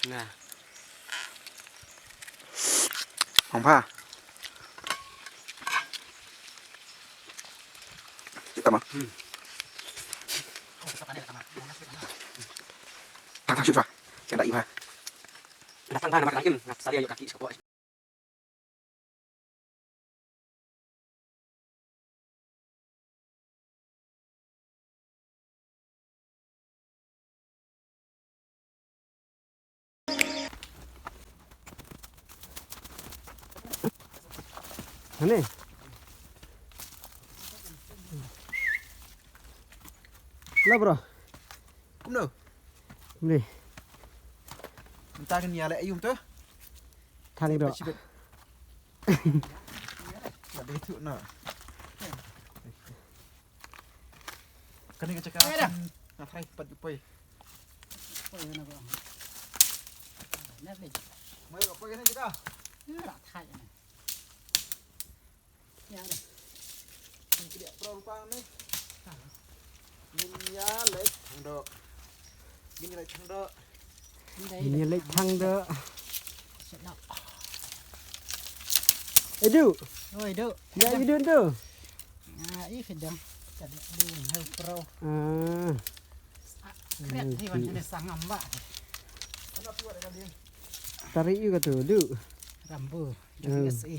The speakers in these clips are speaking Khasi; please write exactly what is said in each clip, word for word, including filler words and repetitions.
Nah. Hong pha. Tama. Tang tang shu shu. Kena iba. Datang bang namar lagi. Ngap salia yu kaki sekolah. Ani. La bro. Kumno? Ni. Mynta kan ïa leh aïu mynta? Thang doh. Shibit. Ïa dei tu na. Kane ka jaka. Nga phrai pat poi. Poi na ba. Na ni. Mai poi kane jaka. Ïa thai ni. Ïa ni. Ngin kdiah pra rupa ni. Ngin ïa leit thang doh. Ngin ïa leit thang doh. Ngin ïa leit thang doh. Edu. Oi, Edu. Ïa Edu tu. Ah, ih, dang. Tadi di hau pro. Ah. Kret di wan sini sangam ba. Tarik juga tu, Edu. Rambu. Hmm. Tapi kasi.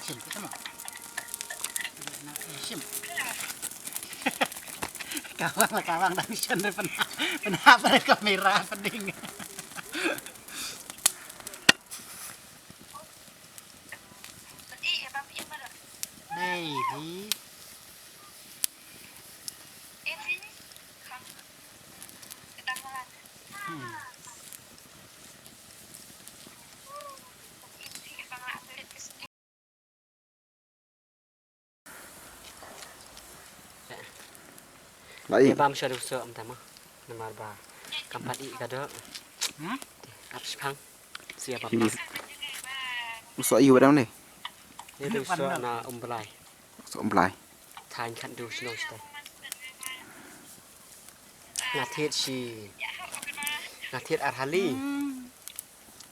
Shim, kita ma. Na, eh, shim. Kawang la kawang dang shon re pynhap, pynhap re kamera pdeng. Dei hi. Hmm. Lai. Ïa bam sha u soh mynta mo. Namar ba kam pat ih ka doh. Hmm? Ap shipang. Sia bam. Hi. U soh ïa u dang ne. Ïa u soh na Umblai. U soh Umblai. Thaiñ khatduh shnong shatei. Nga thied shi. Nga thied ar hali. Hmm.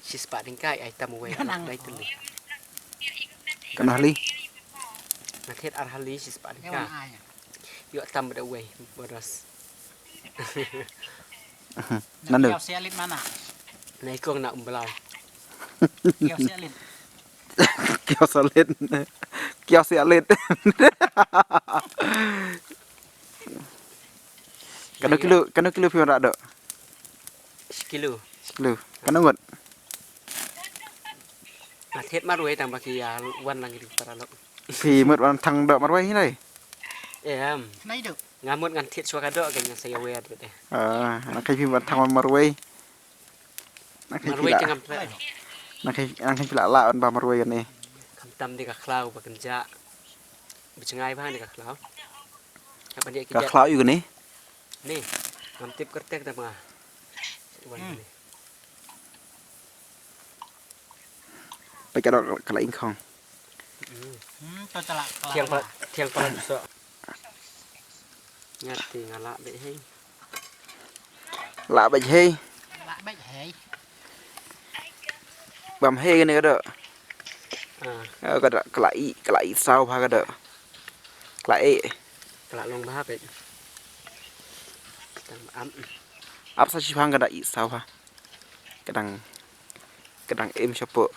Shispah tyngka ai tam uwei. Nang. Dei tylli. Katno hali? Nga thied ar hali shispah tyngka. Ïoh tam da uwei, bodas. Nanu? Kiaw sialit mana? Na ikong na Umblai. Kiaw sialit. Kiaw sialit. Kiaw sialit. Katno kilo, katno kilo phi wanrah doh? Shi kilo. Shi kilo. Katno ngut? Nga thied marwei tang ba ki ïa wan lang ki paralok. Phi mut wan thang doh marwei hi nai? Em. Nai doh. Nga mut ngan thied shuwa ka doh ka ngan sa ïa wer doh te. Ah, nang kai phi wan thang wan marwei. Nang kai phi la. Marwei te ngam pla. Nang kai, nang kai phi la la wan ba marwei kane. Khamtam de ka khlaw ba kynjah. Ba jngai ba de ka khlaw. Ka khlaw ïu kane? Ni, ngam tip kyrteng te ma. Wan ni. Peit ka doh ka la ingkhong. Hmm, to chala ka la. Thiang pa, thiang pa so. Nga te nga lah beit hei. Lah beit hei. Lah beit hei. Bam hei kane ka doh. Ah. Eh, ka doh, ka la ih, ka la ih saw bha ka doh. Ka la ih. Ka la long bha beit. Tang am. Ap sa shipang ka da ih saw bha. Ka dang, ka dang im shapoh.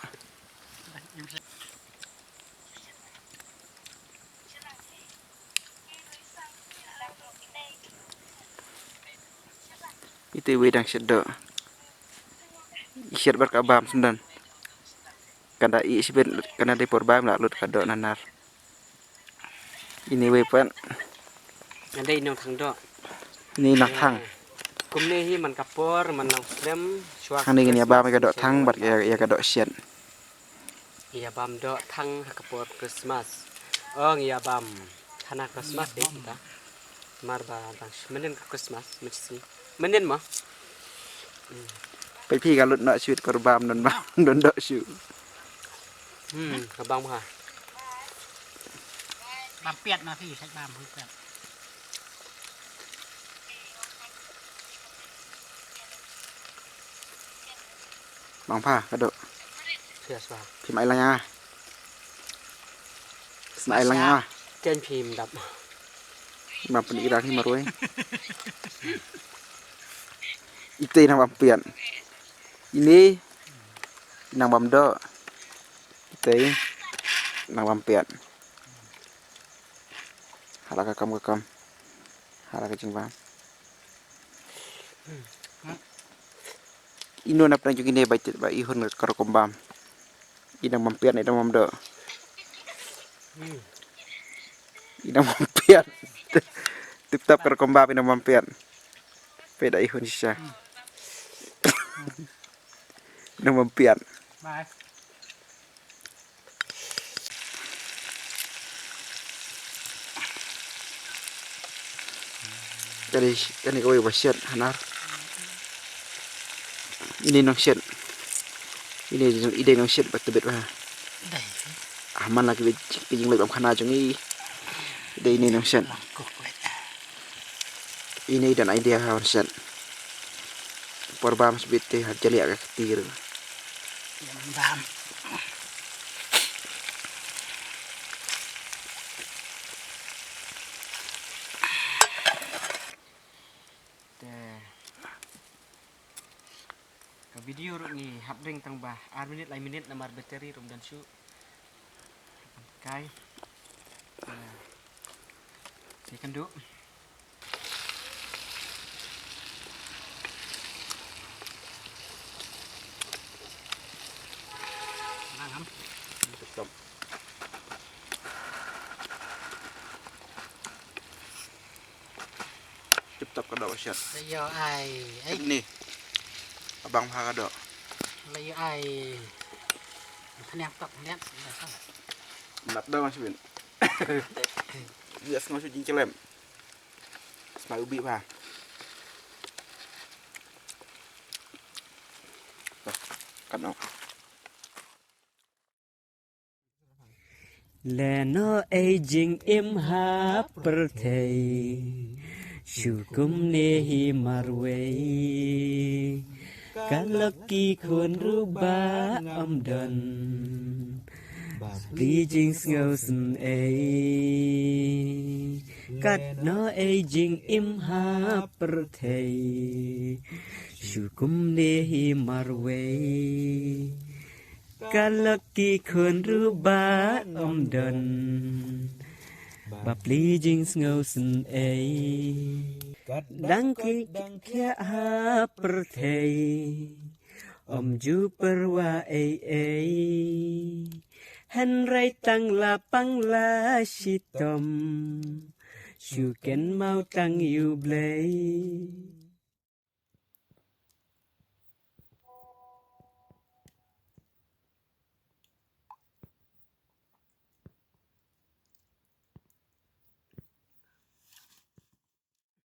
Ite wei dang shet doh. I shet bad ka bam sendon. Ka da ih shibit, ka da dei por bam la lut ka doh nanar. Ini wei pat. Nga dei nongthang doh. Ini nongthang. Kumne hi man ka por man long slem. Hangne ngin ïa bam ïa ka doh thang bad ïa ka doh shet. Ïa bam doh thang ha ka por Christmas. Ong ïa bam. Hana Christmas eh kita. Mar ba dang mynnin ka Christmas mynnin ma. Peit phi ka lut noh shuh kor bam don bam don doh shuh. Hmm, ka bam ha. Bam piat na phi, sa bam piat. Bang pha ka doh. Phi mai lang ya. Mai lang ya. Ken phim dap. Bam pyn ira hi marwei. Ite nang bam piat. Ini nang bam doh. Ite nang bam piat. Hala ka kam ka kam. Hala ka jingbam. Ino na pdeng jong ine ba i hun ka rukom bam. I dang bam piat, i dang bam doh. I dang bam piat. Tip top ka rukom bam, i dang bam piat. Peit da i hun shisha. I dang bam piat. Kani, kani kawei ba shet hanar. Ine nong shet. Ine, ine nong shet ba tebit ba. Ah, man la ki bit ki jinglet bam khana jong i. Ine, ine nong shet. Ine dan idea ha wan shet. Por bam sbit te ha jali ka ktir. Bam. Te ka video ruh ngi hap deng tang ba ar minit lai minit namar battery ruh ym don shuh. Kai. Te kan duh. Nang am. Tip top ka doh shet. Ayo ai. Ai. Ni. Abang ha ka doh. Ayo ai. Thaniang top niat. Nap doh mas bin. Yes, ngau shu jingchelem. Sna ubi ba. Kan no. Lehnoh ei jingim ha pyrthei, shu kumne hi marwei. Ka lok ki khun ruh ba ym don, bapli jingsngew synei. Katno ei jingim ha pyrthei, shu kumne hi marwei. Ka lok ki khun ruh ba ym don, bapli jingsngew synei. Dang ki dang khia ha pyrthei, ym ju pyrwa ei ei. Hynrei tang la pang la shitom, shu kynmaw tang ïa U Blei.